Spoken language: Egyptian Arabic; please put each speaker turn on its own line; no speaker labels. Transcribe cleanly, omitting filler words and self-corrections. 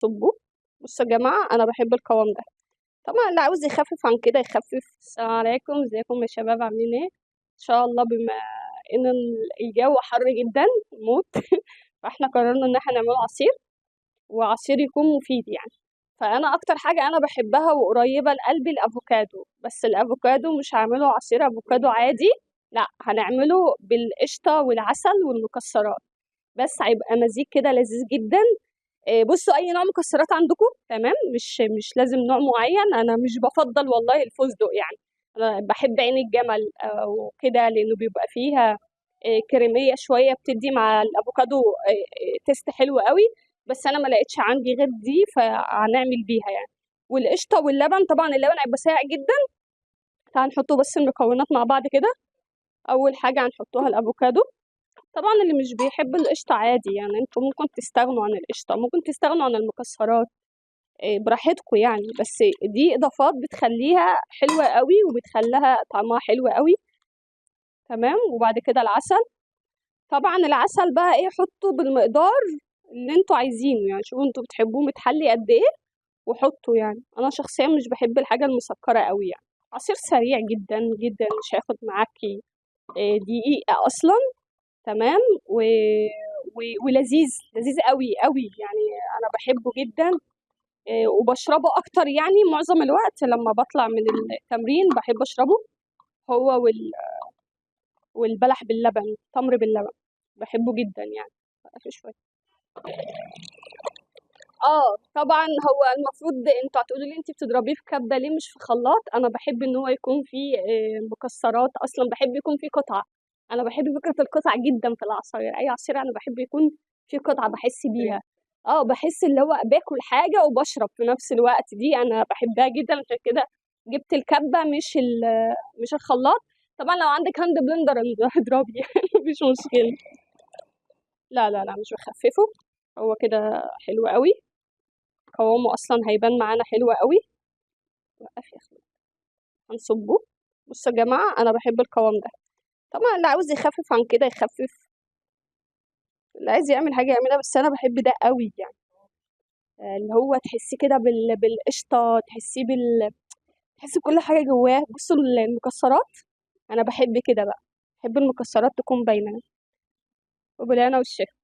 صبوا. بصوا يا جماعة انا بحب القوام ده، طبعا اللي عاوز يخفف عن كده يخفف. السلام عليكم، ازيكم يا شباب، عاملين ايه؟ ان شاء الله بما ان الجو حر جدا موت فاحنا قررنا ان احنا نعمله عصير، وعصير يكون مفيد يعني. فانا اكتر حاجة انا بحبها وقريبه لقلبي الافوكادو، بس الافوكادو مش هعمله عصير افوكادو عادي، لا هنعمله بالقشطه والعسل والمكسرات، بس هيبقى مزيج كده لذيذ جدا. بصوا اي نوع مكسرات عندكم تمام، مش لازم نوع معين، انا مش بفضل والله الفستق يعني، انا بحب عين الجمل وكده لانه بيبقى فيها كريميه شوية، بتدي مع الافوكادو taste حلو قوي، بس انا ما لقيتش عندي غير دي فهنعمل بيها يعني. والقشطه واللبن، طبعا اللبن هيبقى ساقع جدا. تعالوا نحطه بس المكونات مع بعض كده. اول حاجة هنحطوها الافوكادو. طبعا اللي مش بيحب القشطه عادي يعني، انتوا ممكن تستغنوا عن القشطه، ممكن تستغنوا عن المكسرات، براحتكم يعني، بس دي اضافات بتخليها حلوة قوي وبتخليها طعمها حلو قوي. تمام. وبعد كده العسل، طبعا العسل بقى ايه، حطوا بالمقدار اللي انتوا عايزينه يعني، شوفوا انتوا بتحبوه متحلي قد ايه وحطوا يعني. انا شخصيا مش بحب الحاجة المسكره قوي يعني. عصير سريع جدا جدا، مش هياخد معاكي دقيقة اصلا. تمام. ولذيذ، لذيذ قوي قوي يعني، انا بحبه جدا، وبشربه اكتر يعني معظم الوقت لما بطلع من التمرين بحب اشربه، هو والبلح باللبن، تمر باللبن، بحبه جدا يعني. في شوية. طبعا هو المفروض انتوا هتقولوا لي انتي بتضربيه في كبه ليه مش في خلاط؟ انا بحب ان هو يكون فيه مكسرات، اصلا بحب يكون فيه قطعه، انا بحب فكرة القطع جدا في العصاير، اي عصير انا بحب يكون فيه قطعه بحس بيها، بحس اللي هو باكل حاجة وبشرب في نفس الوقت، دي انا بحبها جدا، عشان كده جبت الكبه مش الخلاط. طبعا لو عندك hand blender اضربي يعني مفيش مشكلة. لا لا لا مش بخففه، هو كده حلو قوي، قوامه اصلا هيبان معانا حلو قوي. وقف يا اخويا، هنصبه. بصوا يا جماعة انا بحب القوام ده، طبعا اللي عاوز يخفف عن كده يخفف، اللي عايز يعمل حاجة يعملها، بس انا بحب ده قوي يعني، اللي هو تحسيه كده بالقشطه، تحسي بكل حاجة جواه. بصوا المكسرات، انا بحب كده بقى، بحب المكسرات تكون باينة. وبالهنا والشفا.